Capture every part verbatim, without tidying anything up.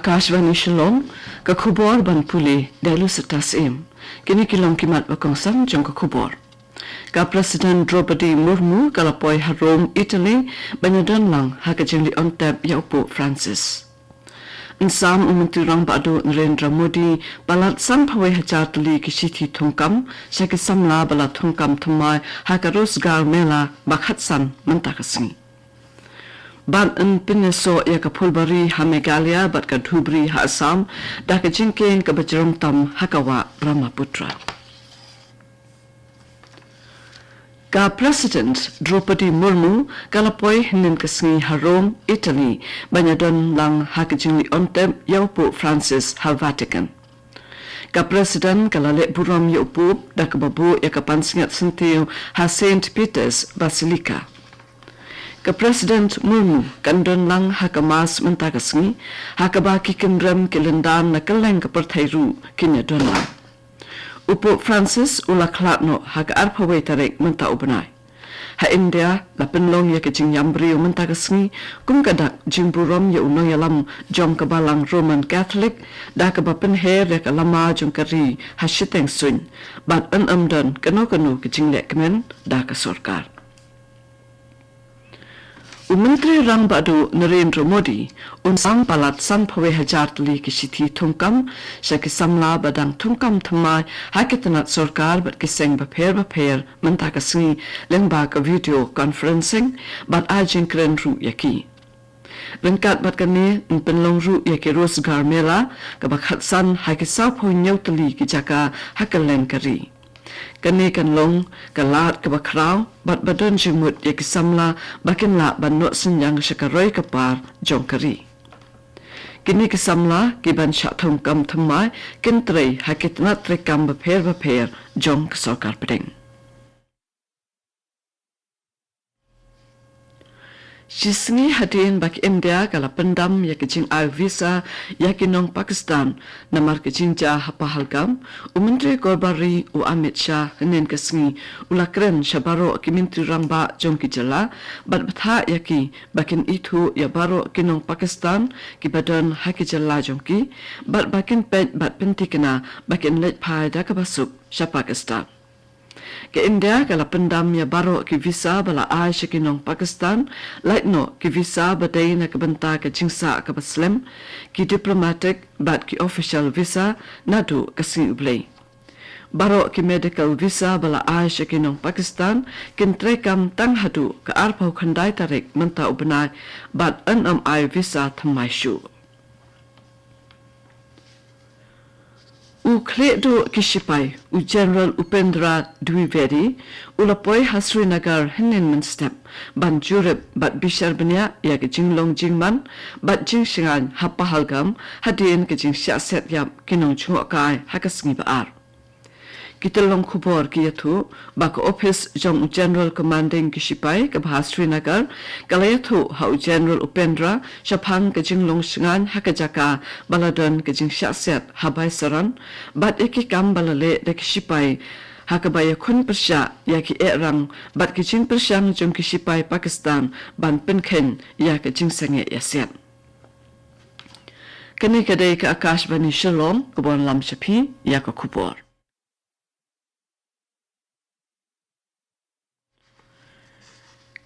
Kashvani Shillong, ka khubor ban pule da Lusita Syiem. Kine ki long ki mat ba kongsan jong ka khubor. Ka President Draupadi Murmu ka la poi ha Rome, Italy, ban ïadon lang ha ka jingleit on tep ïa u Pope Francis. Yn sam u Myntri Rangbah Duh Narendra Modi palat san phew wei hajar tylli ki shithi thungkam sha ki samla ba la thungkam thymmai ha ka Rozgar Mela ba khatsan mynta ka sngi. Bad yn pynïasoh ïa ka phulbari ha Meghalaya bad ka Dhubri ha Assam da ka jingkieng kaba jrong tam ha ka wah Brahmaputra. Ka President Draupadi Murmu ka la poi hynnin ka sngi ha Rome, Italy, ban ïadon lang ha ka jingleit on tep ïa u Pope Francis ha Vatican. Ka President ka la leh burom ïa u Pope da kaba buh ïa ka pansngiat syntiew ha Saint Peter's Basilica. Ka President Murmu kan don lang ha ka Mass mynta ka sngi, ha kaba ki kynrem ki lyndan na kylleng ka pyrthei ruh kin ïadon lang. U Pope Francis u la khlad noh ha ka arphew wei tarik mynta u bnai. Ha India la pynlong ïa ka jingïam briew mynta ka sngi kum ka dak jingburom ïa u nongïalam jong ka Balang Roman Catholic da kaba pynher ïa ka lama jong ka ri ha shiteng suiñ bad yn ym don kano kano ka jingleh kmen da ka sorkar. U Myntri Rangbah Duh Narendra Modi un sam palat san phew wei hajar tylli ki shithi thungkam sha ki samla ba dang thungkam thymmai ha ki tnat sorkar bad ki seng bapher bapher mynta ka sngi lyngba ka video conferencing bad ai jingkren ruh ïa ki. Ryngkat bad kane yn pynlong ruh ïa ki Rozgar Mela kaba khatsan ha ki saw phew hynñiew tylli ki jaka ha kylleng ka ri. Kane kan long ka lad kaba khraw bad ba don jingmut ïa ki samla ba kin lah ban noh synñiang sha ka roi ka par jong ka ri. Kine ki samla kiban shah thungkam thymmai kin trei ha ki tnat treikam bapher bapher jong ka sorkar pdeng. Shisngi hadien ba ka India ka la pyndam ïa ka jingai visa ïa ki nong Pakistan namar ka jingjia ha Pahalgam, u Myntri Dorbar Ri u Amit Shah hynnin ka sngi u la kren sha baroh ki Myntri Rangbah jong ki jylla bad bthah ïa ki ba kin ithuh ïa baroh ki nong Pakistan kiba don ha ki jylla jong ki bad ba kin peit bad pynthikna ba kin leit phai da kaba suk sha Pakistan. Ka India ka la pyndam ïa baroh ki visa ba la ai sha ki nong Pakistan, lait noh ki visa ba dei na ka bynta ka jingsah kaba slem, ki diplomatic bad ki official visa naduh ka sngi U Blei. Baroh ki medical visa ba la ai sha ki nong Pakistan kin treikam tang haduh ka arphew khyndai tarik mynta u bnai bad yn ym ai visa thymmai shuh. U khlieh duh ki shipai, u General Upendra Dwivedi, u la poi ha Srinagar hynnin mynstep ban jurip bad bishar bniah ïa ka jinglong jingman bad jingshngaiñ ha Pahalgam hadien ka jingshah set ïap ki nongjngohkai ha ka sngi ba ar. Ki tyllong khubor ki ïathuh ba ka ophis jong u General Commanding ki shipai kaba ha Srinagar ka la ïathuh ha u General Upendra shaphang ka jinglong shngaiñ ha ka jaka ba la don ka jingshah set ha Baisaran bad ïa ki kam ba la leh da ki shipai ha kaba ïakhun pyrshah ïa ki ehrang bad ki jingpyrshang jong ki shipai Pakistan ban pynkheiñ ïa ka jingsangeh ïasiat. Kane ka dei ka Akashvani Shillong kaba wanlam sha phi ïa ka khubor.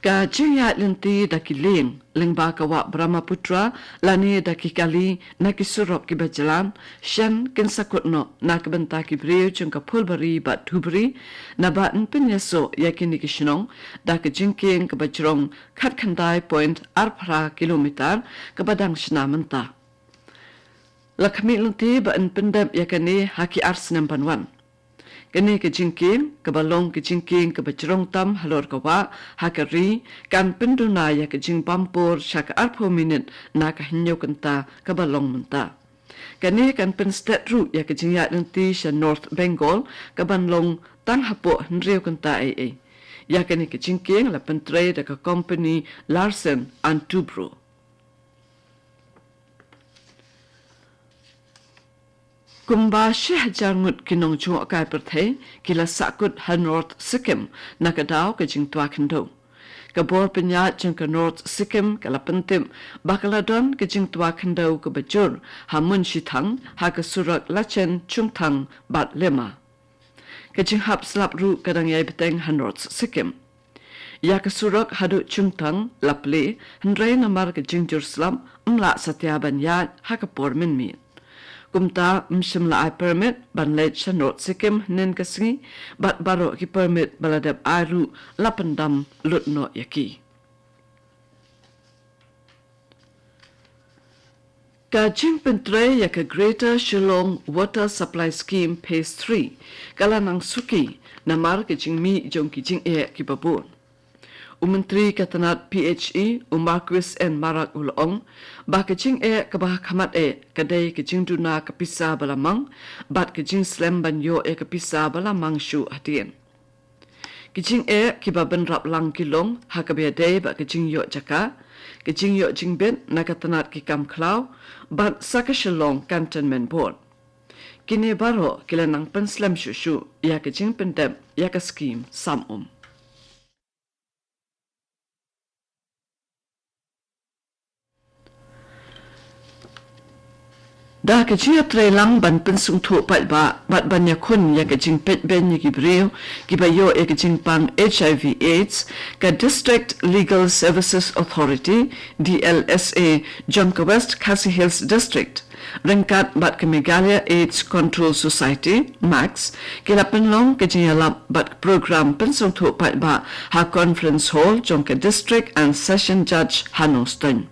Ka jingïaid lynti da ki lieng lyngba ka wah Brahmaputra lane da ki kali na ki surok kiba jlan shen kin sa kut noh na ka bynta ki briew jong ka Phulbari bad Dhubri naba yn pynïasoh ïa kine ki shnong da ka jingkieng kaba jrong khatkhyndai point arphra kilometer kaba dang shna mynta. La khmih lynti ba yn pyndep ïa kane ha ki ar snem ban wan. Kane ka jingkieng kaba long ka jingkieng kaba jrong tam halor ka wah ha ka ri kan pynduna ïa ka jingbam por sha ka arphew minit na ka hynñiew kynta kaba long mynta. Kane kan pynstet ruh ïa ka jingïaid lynti sha North Bengal kaban long tang hapoh hynriew kynta ei ei. Ïa kane ka jingkieng la pyntrei da ka kompani Larsen and Toubro. Kumba shi hajar ngut ki nongjngohkai pyrthei ki la sahkut ha North Sikkim na ka daw ka jingtwa khyndew. Ka bor pynïaid jong ka North Sikkim ka la pyntip ba ka la don ka jingtwa khyndew kaba jur ha Munshithang, ha ka surok Lachen Chungthang bad Lema. Ka jinghap slap ruh ka dang ïai bteng ha North Sikkim. Ïa ka surok haduh Chungthang la plie, hynrei namar ka jingjur slap, ym lah satia ban ïaid ha ka por mynmiet. Kumta, ym shym la ai permit ban leit sha North Sikkim hynnin ka sngi, bad baroh ki permit ba la dep ai ruh la pyndam lut noh ïa ki. Ka jingpyntrei ïa ka Greater Shillong Water Supply Scheme Phase three ka la nang suki namar ka jingmih jong ki jingeh kiba bun. U Myntri ka tnat P H E, u Marcuise N Marak, u la ong ba ka jingeh kaba ha khmat eh ka dei ka jingduna ka pisa ba la mang, bad ka jingslem ban ïoh ïa ka pisa ba la mang shuh hadien. Ki jingeh kiba bynrap lang ki long ha kaba ïadei bad ka jingïoh jaka, ka jingïoh jingbit na ka tnat ki kam khlaw, bad sa ka Shillong Cantonment Board. Kine baroh ki la nang pynslem shuh shuh ïa ka jingpyndep ïa ka skim sam um. Da ka jingïatreilang ban pynsngewthuh paidbah bad ban ïakhun ïa ka jingpeitbeiñ ïa ki briew kiba ïoh ïa ka jingpang H I V AIDS, ka District Legal Services Authority, D L S A, jong ka West Khasi Hills District, ryngkat bad ka Meghalaya AIDS Control Society, MACS, ki la pynlong ka jingïalap bad ka program pynsngewthuh paidbah ha Conference Hall jong ka District and Session Judge ha Nongstoiñ.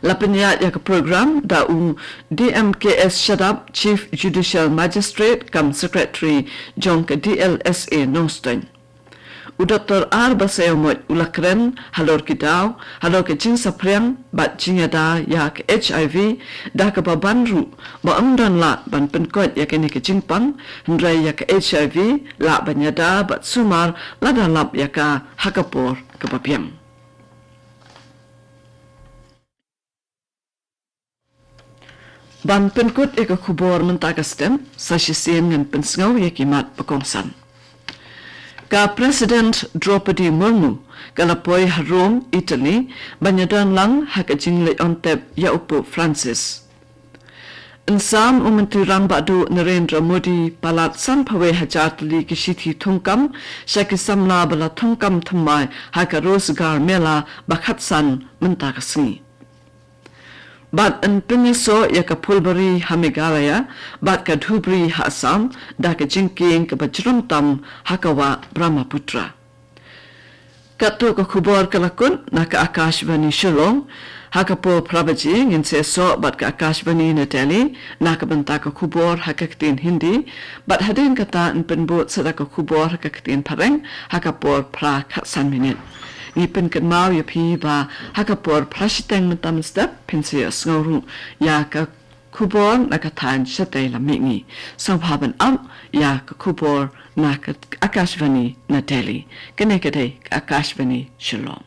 La pynïaid ïa ka program da u D M K S Shadap, Chief Judicial Magistrate cum Secretary jong ka D L S A Nongstoiñ. U Doktor R Basaiawmoit u la kren halor ki daw, halor ka jingsaphriang bad jingïada ïa ka H I V, da kaba ban ruh ba ym don lah ban pynkoit ïa kane ka jingpang, hynrei ïa ka H I V lah ban ïada bad sumar lada lap ïa ka ha ka por kaba biang. Ban pynkut ïa ka khubor mynta ka step, sa shisien ngan pynsngew ïa ki mat ba kongsan. Ka President Droupadi Murmu ka la poi ha Rome, Italy, ban ïadon lang ha ka jingleit on tep ïa u Pope Francis. Yn sam u Myntri Rangbah Duh Narendra Modi palat sanphew wei hajar tylli ki shithi thungkam sha ki samla ba la thungkam thymmai ha ka Rozgar Mela ba khatsan mynta ka sngi. Bad yn pynïasoh ïa ka Phulbari ha Meghalaya bad ka Dhubri ha Assam da ka jingkieng kaba jrong tam ha ka wah Brahmaputra. Katto ka khubor ka la kut na ka Akashvani Shillong. Ha ka por phra baje ngin sa ïasoh bad ka Akashvani na Delhi na ka bynta ka khubor ha ka ktien Hindi. Bad hadien kata yn pynbud sa da ka khubor ha ka ktien Phareng ha ka por phra khatsan minit. Ngi pynkynmaw ïa phi ba ha ka por phra shiteng mynta mynstep phin sa ïohsngew ruh ïa ka khubor na ka thaiñ shatei lam mihngi. Sngewbha ban ap ïa ka khubor na ka Akashvani na Delhi. Kane ka dei ka Akashvani Shillong.